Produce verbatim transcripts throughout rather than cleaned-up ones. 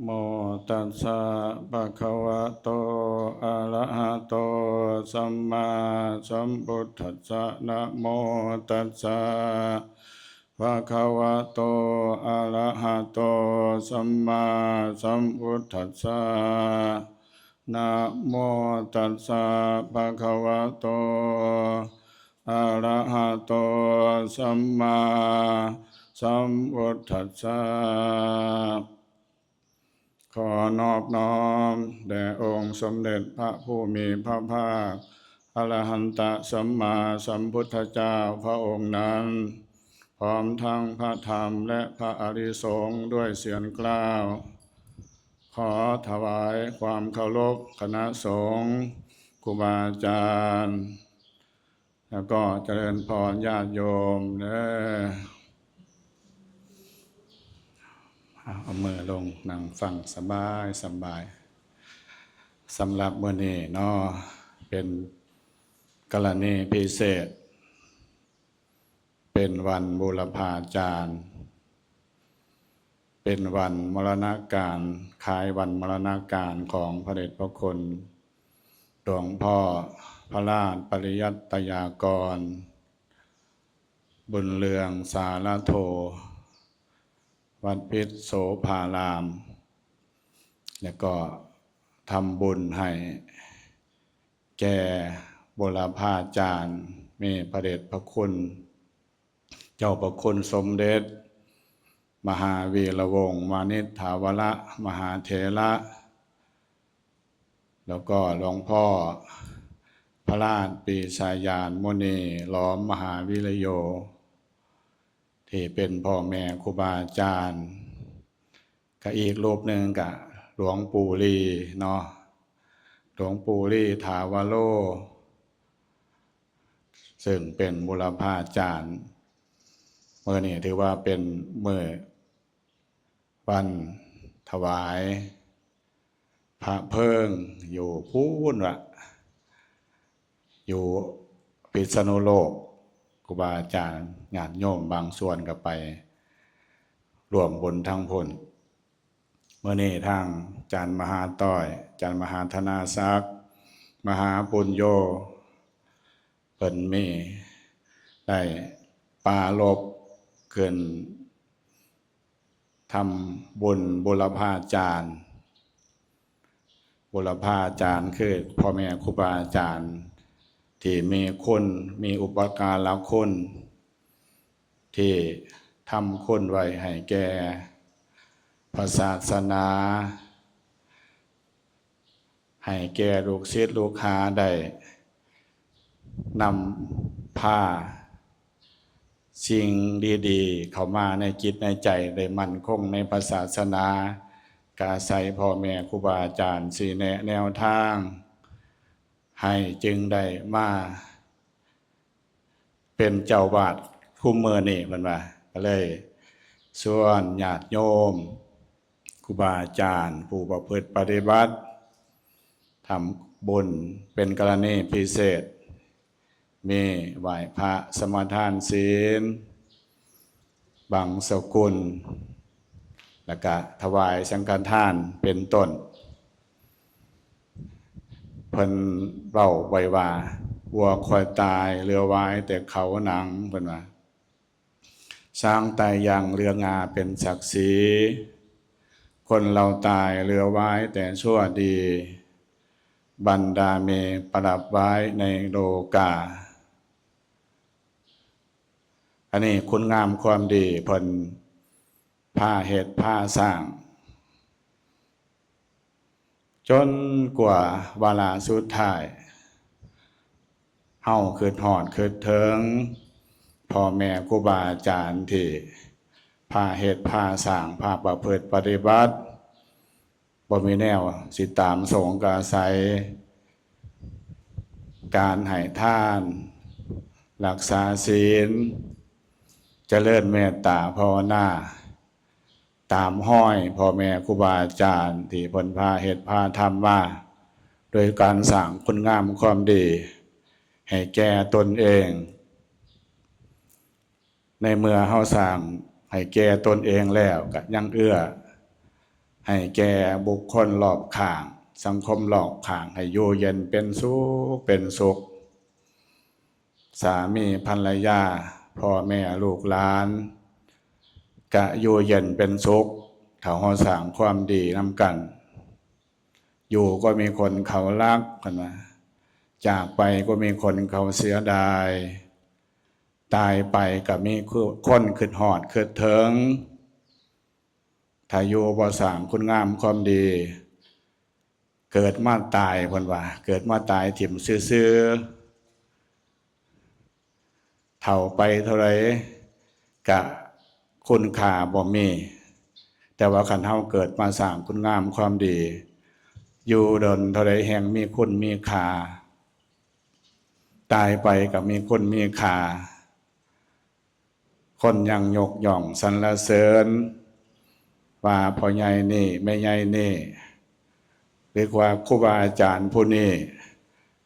โมตัสสะ ภะคะวะโต อะระหะโต สัมมาสัมพุทธัสสะ นะโมตัสสะ ภะคะวะโต อะระหะโต สัมมาสัมพุทธัสสะ นะโมตัสสะ ภะคะวะโต อะระหะโต สัมมาสัมพุทธัสสะ ขอนอบน้อมแด่องค์สมเด็จพระผู้มีพระภาค อรหันตสัมมาสัมพุทธเจ้าพระองค์นั้น พร้อมทั้งพระธรรมและพระอริยสงฆ์ด้วยเสียงกล้าว ขอถวายความเคารพคณะสงฆ์ ครูบาอาจารย์ แล้วก็เจริญพรญาติโยมเด้อ เอามือลงนั่งฟังสบายสบาย สำหรับมื้อนี้เนาะ เป็นกรณีพิเศษ เป็นวันบูรพาจารย์ เป็นวันมรณการ คล้ายวันมรณการของพระเดชพระคุณ หลวงพ่อพระราชปริยัตยากร บุญเรืองสารโท วัดพิษโสภาราม แล้วก็ทำบุญให้แก่บูรพาจารย์ มีพระเดชพระคุณ เจ้าพระคุณสมเด็จ มหาวีระวงศ์วานิชถาวรมหาเถระ แล้วก็หลวงพ่อพระราชปีชาญาณมุนี หลอมมหาวิริโย ที่เป็นพ่อแม่ครูบาอาจารย์ ก็อีกรูปหนึ่งก็หลวงปู่ลีเนาะ หลวงปู่ลีถาวโร ซึ่งเป็นบูรพาจารย์ มื้อนี้ถือว่าเป็นมื้อวันถวายพระเพลิง อยู่พู้นละ อยู่พิษณุโลก ครูบาอาจารย์ญาติโยมบางส่วนก็ไปร่วมบุญทั้งพุ้น มื้อนี้ทางอาจารย์มหาต้อย อาจารย์มหาธนาศักดิ์ มหาปุญโญ เพิ่นมีได้ปรารภขึ้นทำบุญบูรพาจารย์ บูรพาจารย์คือพ่อแม่ครูบาอาจารย์ ที่มีคุณ มีอุปการะคุณ ที่ทำคุณไว้ให้แก่พระศาสนา ให้แก่ลูกศิษย์ลูกหาได้นำพาสิ่งดีๆ เข้ามาในจิตในใจ ได้มั่นคงในพระศาสนา ก็อาศัยพ่อแม่ครูบาอาจารย์ชี้แนะแนวทาง ให้จึงได้มาเป็นเจ้าอาวาสคุมื้อนี้ เพิ่นว่า ก็เลยชวนญาติโยม ครูบาอาจารย์ ผู้ประพฤติปฏิบัติ ทำบุญเป็นกรณีพิเศษ มีไหว้พระสมาทานศีล บังสกุล แล้วก็ถวายสังฆทานเป็นต้น เพิ่นเว้าไว้ว่า วัวควายตายเหลือไว้แต่เขาหนัง เพิ่นว่า ช้างตายยังเหลืองาเป็นศักดิ์ศรี คนเราตายเหลือไว้แต่ชั่วดี บรรดาเมประดับไว้ในโลกา อันนี้คุณงามความดีเพิ่นพาเฮ็ดพาสร้าง จนกว่าวาระสุดท้าย เฮาคิดฮอดคิดถึงพ่อแม่ครูบาอาจารย์ที่พาเฮ็ดพาสร้าง พาประพฤติปฏิบัติ บ่มีแนวสิตามสงฆ์ ก็อาศัยการให้ทาน รักษาศีล เจริญเมตตาภาวนา ตามฮอยพ่อแม่ครูบาอาจารย์ที่เพิ่นพาเฮ็ดพาทำมา โดยการสร้างคุณงามความดีให้แก่ตนเอง ในเมื่อเฮาสร้างให้แก่ตนเองแล้ว ก็ยังเอื้อ ให้แก่บุคคลรอบข้าง สังคมรอบข้าง ให้อยู่เย็นเป็นสุข เป็นสุข สามีภรรยา พ่อแม่ลูกหลาน กะอยู่เย็นเป็นสุข ถ้าเราสร้างความดีนำกัน อยู่ก็มีคนเขาฮัก เพิ่นว่า จากไปก็มีคนเขาเสียดาย ตายไปก็มีคนคิดฮอดคิดถึง ถ้าอยู่บ่สร้างคุณงามความดี เกิดมาตาย เพิ่นว่า เกิดมาตายถิ่มซื่อๆ เฒ่าไปเท่าใดกะคุณค่าบ่มี แต่ว่าคันเฮาเกิดมาสร้างคุณงามความดี อยู่ดนเท่าใดแฮ่งมีคุณมีค่า ตายไปก็มีคุณมีค่า คนยังยกย่องสรรเสริญ ว่าพ่อใหญ่นี่ แม่ใหญ่นี่ หรือว่าครูบาอาจารย์ผู้นี้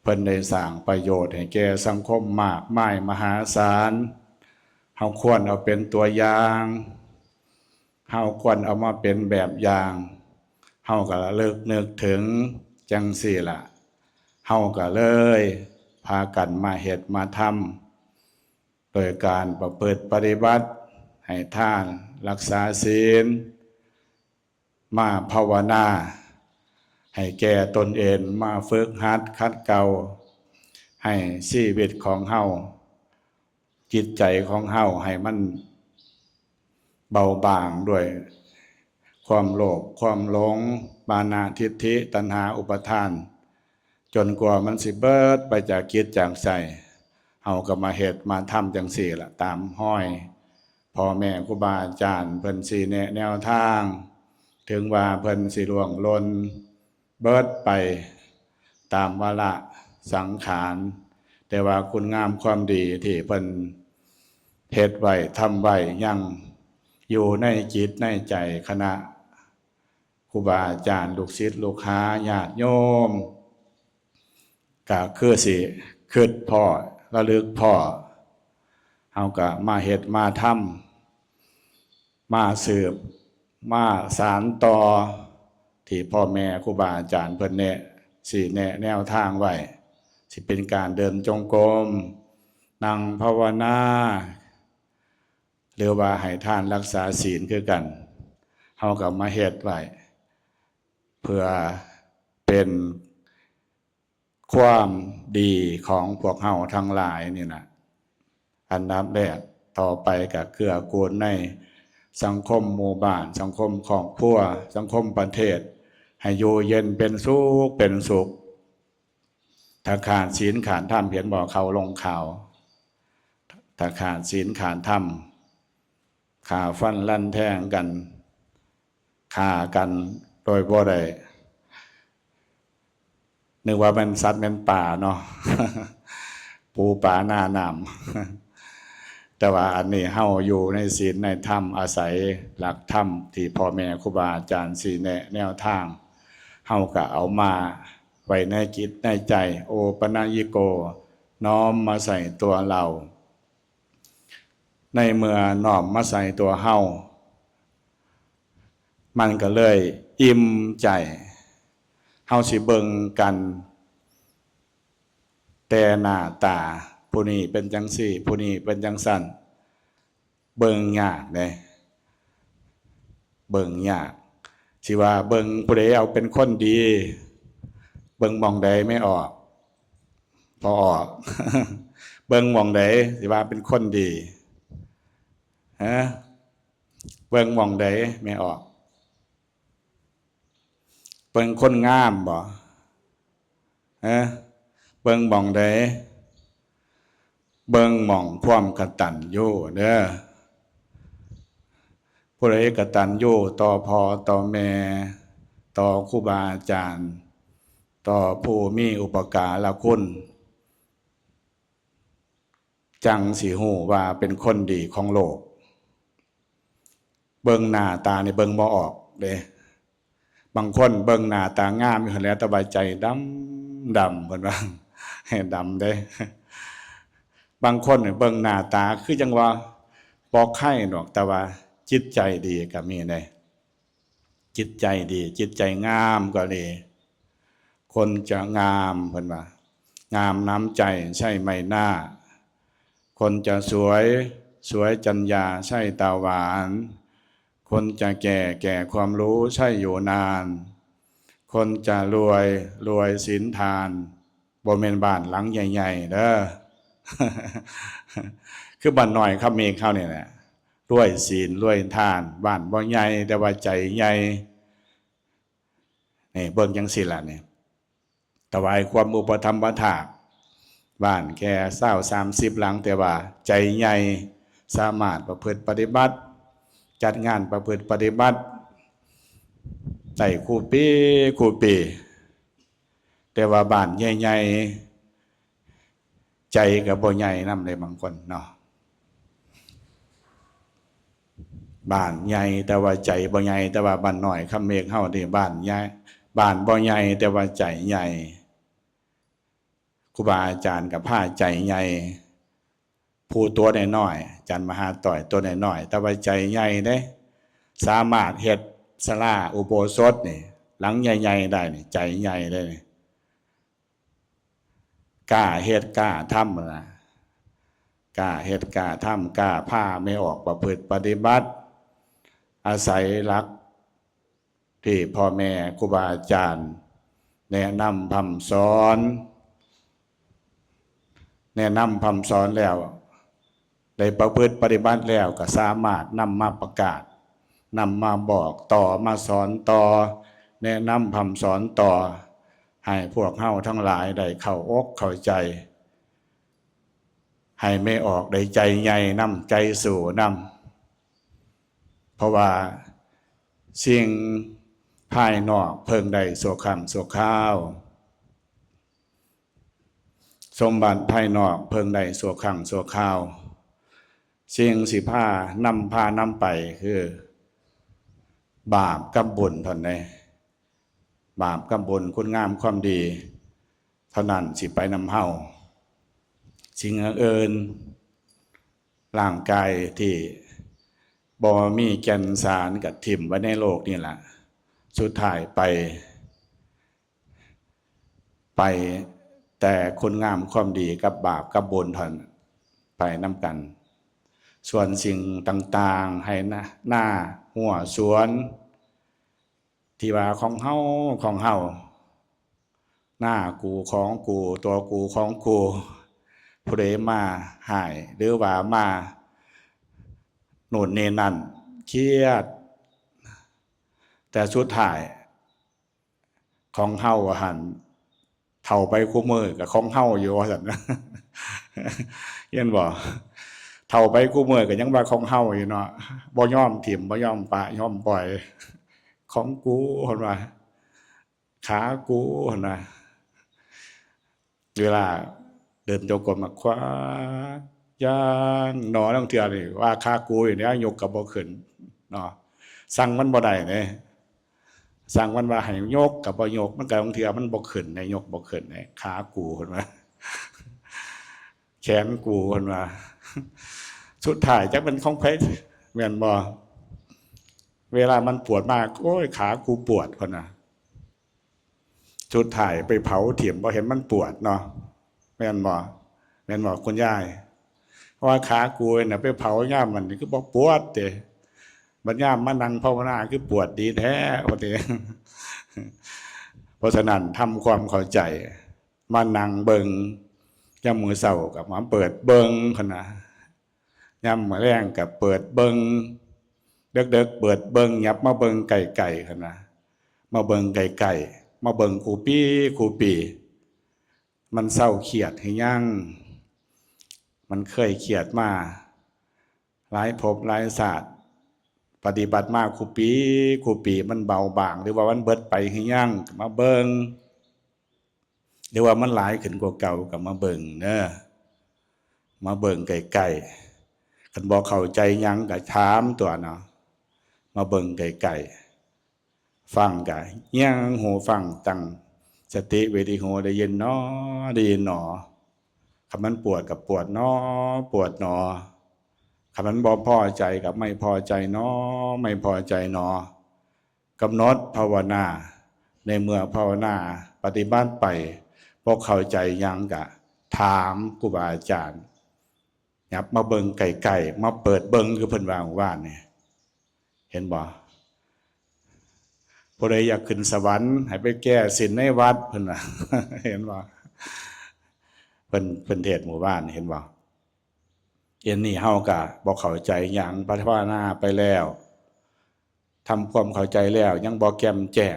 เพิ่นได้สร้างประโยชน์ให้แก่สังคมมากมายมหาศาล เฮาควรเอาเป็นตัวอย่าง เฮาควรเอามาเป็นแบบอย่าง เฮาก็ระลึกนึกถึงจั่งซี้ล่ะ เฮาก็เลยพากันมาเฮ็ดมาทำ โดยการประพฤติปฏิบัติ ให้ทาน รักษาศีล มาภาวนา ให้แก่ตนเอง มาฝึกหัดขัดเกลา ให้ชีวิตของเฮา จิตใจของเฮาให้มันเบาบางด้วยความโลภ ความหลง มานะ ทิฏฐิ ตัณหา อุปาทาน จนกว่ามันสิเบิดไปจากจิตจากใจ เฮาก็มาเฮ็ดมาทำจั่งซี้ล่ะ ตามฮอยพ่อแม่ครูบาอาจารย์เพิ่นชี้แนะแนวทาง ถึงว่าเพิ่นสิล่วงหล่นเบิดไปตามวาระสังขาร แต่ว่าคุณงามความดีที่เพิ่นเฮ็ดไว้ทำไว้ยังอยู่ในจิตในใจคณะครูบาอาจารย์ ลูกศิษย์ลูกหาญาติโยม ก็คือสิคิดพ้อ ระลึกพ้อ เฮาก็มาเฮ็ดมาทำ มาสืบ มาสานต่อ ที่พ่อแม่ครูบาอาจารย์เพิ่นแนะ ชี้แนะแนวทางไว้ สิเป็นการเดินจงกรม นั่งภาวนา หรือว่าให้ทานรักษาศีลคือกัน เฮาก็มาเฮ็ดไว้ เพื่อเป็นความดีของพวกเฮาทั้งหลายนี่นะ อันดับแรก ต่อไปก็เกื้อกูลในสังคมหมู่บ้าน สังคมครอบครัว สังคมประเทศ ให้อยู่เย็นเป็นสุข เป็นสุข ถ้าขาดศีลขาดธรรม เห็นบ่ เขาลงข่าว ถ้าขาดศีลขาดธรรม ฆ่าฟันรันแทงกัน ฆ่ากันโดยบ่ได้ นึกว่าเป็นสัตว์เป็นป่าเนาะ ปูปลาหน้าน้ำ แต่ว่าอันนี้เฮาอยู่ในศีลในธรรม อาศัยหลักธรรมที่พ่อแม่ครูบาอาจารย์ชี้แนะแนวทาง เฮาก็เอามาไว้ในจิตในใจ โอปัญญิโก น้อมมาใส่ตัวเรา ในเมื่อน้อมมาใส่ตัวเฮา มันก็เลยอิ่มใจ เฮาสิเบิ่งกัน แต่หน้าตา ผู้นี้เป็นจั่งซี้ ผู้นี้เป็นจั่งซั้น เบิ่งยากเด้ เบิ่งยาก สิว่าเบิ่งผู้ใดเอาเป็นคนดี เบิ่งหม่องใดแม่ออก พ่อออก เบิ่งหม่องใดสิว่าเป็นคนดี ฮะ เบิ่งหม่องใดแม่ออก เบิ่งคนงามบ่ ฮะ เบิ่งหม่องใด เบิ่งหม่องความกตัญญูเด้อ ผู้ใดกตัญญูต่อพ่อต่อแม่ ต่อครูบาอาจารย์ ต่อผู้มีอุปการะคุณ จั่งสิฮู้ว่าเป็นคนดีของโลก เบิ่งหน้าตานี่เบิ่งบ่ออกเด้ บางคนเบิ่งหน้าตางามอยู่หั้นแหละ แต่ว่าใจดำดำ เพิ่นว่า ดำเด้ บางคนนี่เบิ่งหน้าตาคือจั่งว่าบ่ไคร้ดอก แต่ว่าจิตใจดีก็มีเด้ จิตใจดี จิตใจงามก็ดี คนจะงามเพิ่นว่า งามน้ำใจใช่ไหมหน้า คนจะสวย สวยจัญญาใช่ตาหวาน คนจะแก่ แก่ความรู้ใช่อยู่นาน คนจะรวย รวยศีลทาน บ่แม่นบ้านหลังใหญ่ๆเด้อ คือบ้านน้อยคำเมกเฮานี่แหละ รวยศีล รวยทาน บ้านบ่ใหญ่ แต่ว่าใจใหญ่ นี่เบิ่งจั่งซี้ล่ะนี่ ถวายความอุปถัมภ์ถาก บ้านแค่ซาวสามสิบหลัง แต่ว่าใจใหญ่ สามารถประพฤติปฏิบัติ จัดงานประพฤติปฏิบัติ ได้คู่ปี คู่ปี แต่ว่าบ้านใหญ่ๆ ใจก็บ่ใหญ่นำเลยบางคนเนาะ บ้านใหญ่แต่ว่าใจบ่ใหญ่ แต่ว่าบ้านน้อยคำเมกเฮานี่บ้านใหญ่ บ้านบ่ใหญ่แต่ว่าใจใหญ่ ครูบาอาจารย์ก็พาใจใหญ่ ผู้ตัวน้อยๆ อาจารย์มหาต้อยตัวน้อยๆ แต่ว่าใจใหญ่เด้ สามารถเฮ็ดศาลาอุโบสถนี่ หลังใหญ่ๆได้นี่ ใจใหญ่เด้นี่ กล้าเฮ็ดกล้าทำนะ กล้าเฮ็ดกล้าทำ กล้าพาแม่ออกประพฤติปฏิบัติ อาศัยหลักที่พ่อแม่ครูบาอาจารย์ แนะนำพร่ำสอน แนะนำพร่ำสอนแล้ว ได้ประพฤติปฏิบัติแล้วก็สามารถนำมาประกาศ นำมาบอกต่อ มาสอนต่อ แนะนำพร่ำสอนต่อ ให้พวกเฮาทั้งหลายได้เข้าอกเข้าใจ ให้แม่ออกได้ใจใหญ่นำ ใจสู้นำ เพราะว่าสิ่งภายนอกเพิ่งได้ชั่วครั้งชั่วคราว สมบัติภายนอกเพิ่งได้ชั่วครั้งชั่วคราว สิ่งสิพานำ พานำไปคือ บาปกับบุญเท่านั้น บาปกับบุญ คุณงามความดี เท่านั้นสิไปนำเฮา สิ่งอื่น ร่างกายที่บ่มีแก่นสารก็ถิ่มไว้ในโลกนี่ล่ะ สุดท้ายไป ไปแต่คุณงามความดีกับบาปกับบนเท่านั้น ไปนำกัน ส่วนสิ่งต่างๆ ให้นา นา ฮั้ว สวน ที่ว่าของเฮา ของเฮา นากู ของกู ตัวกู ของกู ผู้ใดมาฮ้าย หรือว่ามาโน่นนี่นั่น เครียด แต่สุดท้าย ของเฮาว่าหั่น เฒ่าไปคู่มื้อก็ของเฮาอยู่ว่าซั่น เห็นบ่ เฒ่าไปคู่มื้อก็ยังว่าของเฮาอยู่เนาะ บ่ยอมถิ่ม บ่ยอมปะ ยอมปล่อย ของกู เพิ่นว่า ขากู เพิ่นว่า เวลาเดินจงกรมมา ขวา ย่าง หนอ ลางเทื่อนี่ว่าขากูอยู่เนี่ย ยกก็บ่ขึ้นเนาะ สั่งมันบ่ได้เด้ สั่งมันว่าให้ยกก็บ่ยก มันก็ลางเทื่อมันบ่ขึ้นเด้ ยกบ่ขึ้นเด้ ขากู เพิ่นว่า แขนกู เพิ่นว่า สุดท้ายจักเป็นของไผ แม่นบ่ เวลามันปวดมาก โอ้ย ขากูปวด เพิ่นว่า สุดท้ายไปเผาถิ่ม บ่เห็นมันปวดเนาะ แม่นบ่ แม่นบ่คุณยาย เพราะว่าขากูน่ะไปเผายามมันนี่คือบ่ปวดเด้ บัดยามมานั่งภาวนาคือปวดดีแท้ ว่าติ เพราะฉะนั้นทำความเข้าใจ มานั่งเบิ่ง ยามมื้อเช้าก็มาเปิดเบิ่งหั้นนะ ยามมื้อแลงก็เปิดเบิ่ง เดิกๆเปิดเบิ่ง หยับมาเบิ่งใกล้ๆหั้นนะ มาเบิ่งใกล้ๆ มาเบิ่งคู่ปี คู่ปี มันเซาเครียดหรือยัง มันเคยเครียดมาหลายภพหลายชาติ ปฏิบัติมาคู่ปี คู่ปี มันเบาบาง หรือว่ามันเบิดไปหรือยัง ก็มาเบิ่ง หรือว่ามันหลายขึ้นกว่าเก่า ก็มาเบิ่งเด้อ มาเบิ่งใกล้ๆ คันบ่เข้าใจหยังก็ถามตั๊วเนาะ มาเบิ่งใกล้ๆ ฟังก็เยียงหูฟัง ตั้งสติไว้ที่หู ได้ยินหนอ ได้ยินหนอ คันมันปวดก็ปวดหนอ ปวดหนอ คันมันบ่พอใจก็ไม่พอใจหนอ ไม่พอใจหนอ กำหนดภาวนา ในเมื่อภาวนาปฏิบัติไป บ่เข้าใจหยังกะถามครูบาอาจารย์ หยับมาเบิ่งใกล้ๆ มาเปิดเบิ่ง คือเพิ่นว่าเมื่อวานนี่ เห็นบ่ ผู้ใดอยากขึ้นสวรรค์ ให้ไปแก้ศีลในวัด เพิ่นว่า เห็นบ่ เพิ่น เพิ่นเทศน์เมื่อวาน เห็นบ่ เอ็นนี่เฮากะบ่เข้าใจหยัง ภาวนาไปแล้ว ทำความเข้าใจแล้ว ยังบ่แจ่มแจ้ง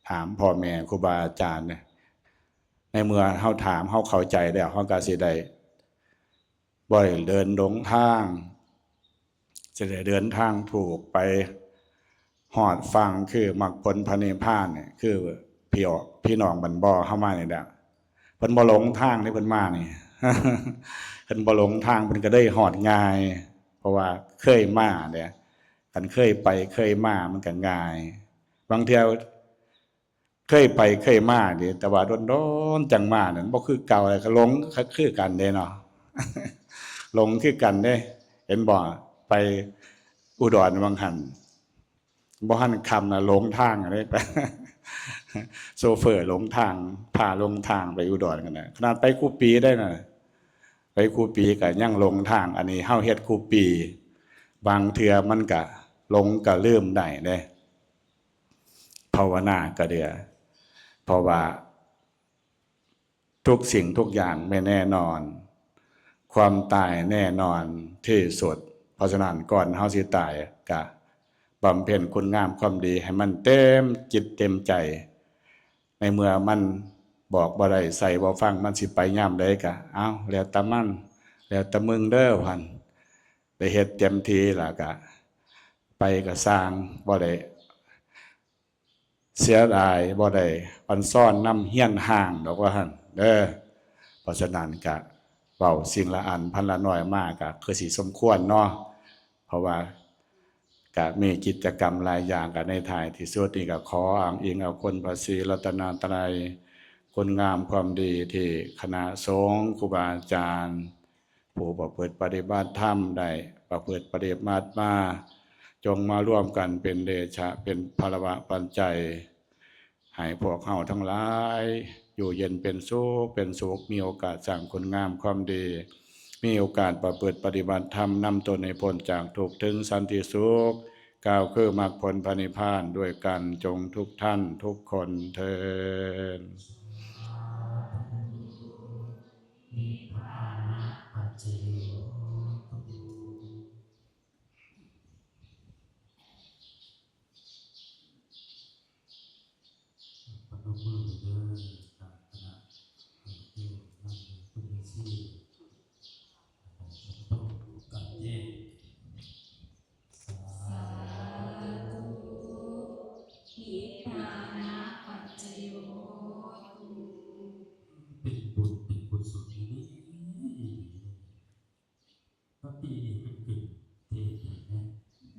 ถามพ่อแม่ครูบาอาจารย์เนี่ย ในเมื่อเฮาถาม เฮาเข้าใจแล้ว เฮากะสิได้ บ่ได้เดินหลงทาง สิได้เดินทางถูกไปฮอดฝั่ง คือมรรคผลพระนิพพานเนี่ย คือพี่ออก พี่น้องบ้านบ่อเฮามานี่แหละ เพิ่นบ่หลงทางนี่ เพิ่นมานี่ เพิ่นบ่หลงทาง เพิ่นก็ได้ฮอดง่าย เพราะว่าเคยมาเด้ คันเคยไปเคยมามันก็ง่าย บางเทื่อเคยไปเคยมาเด้ แต่ว่าโดนๆจั่งมานั่น บ่คือเก่าเลย ก็หลงคือกันเด้เนาะ หลงคือกันเด้ เห็นบ่ ไปอุดรวังหั้น บ่ทันค่ำนะ หลงทางเด้ โชเฟอร์หลงทาง พาหลงทางไปอุดรกันนะ ขนาดไปคู่ปีได้นะ ไปคู่ปีก็ยังหลงทาง อันนี้เฮาเฮ็ดคู่ปี บางเทื่อมันก็หลงก็ลืมได้เด้ ภาวนาก็เด้อ เพราะว่าทุกสิ่งทุกอย่างไม่แน่นอน ความตายแน่นอนที่สุด เพราะฉะนั้นก่อนเฮาสิตายก็บำเพ็ญคุณงามความดีให้มันเต็มจิตเต็มใจ ในเมื่อมันบอกบ่ได้ ใส่บ่ฟัง มันสิไปยามใดก็ เอ้า แล้วแต่มัน แล้วแต่มึงเด้อ พัน ได้เฮ็ดเต็มที่แล้วก็ ไปก็ซ่าง บ่ได้เสียดาย บ่ได้อ่อนซ้อนนำเฮียนฮ้างดอก ว่าหั่นเด้อ เพราะฉะนั้นก็เว้าสิ่งละอันพันละน้อยมาก็คือสิสมควรเนาะ เพราะว่าก็มีกิจกรรมหลายอย่าง ก็ในท้ายที่สุดนี่ก็ขออ้างอิงเอาคุณพระศรีรัตนตรัย คุณงามความดีที่คณะสงฆ์ครูบาอาจารย์ ผู้ประพฤติปฏิบัติธรรมได้ประพฤติปฏิบัติมา จงมาร่วมกันเป็นเดชะ เป็นพลวะปัจจัย ให้พวกเฮาทั้งหลายอยู่เย็นเป็นสุข เป็นสุข มีโอกาสสร้างคุณงามความดี มีโอกาสประพฤติปฏิบัติธรรม นำตนให้พ้นจากทุกข์ถึงสันติสุข กล่าวคือมรรคผลพระนิพพานด้วยกัน จงทุกท่านทุกคนเทอญ นิพพานะปัจจโยโหตุ พนมมือเด้อ ตามคณะ เออ เออ นั่งอยู่บนเวที ขอสมทบกันเอง สาธุ นิพพา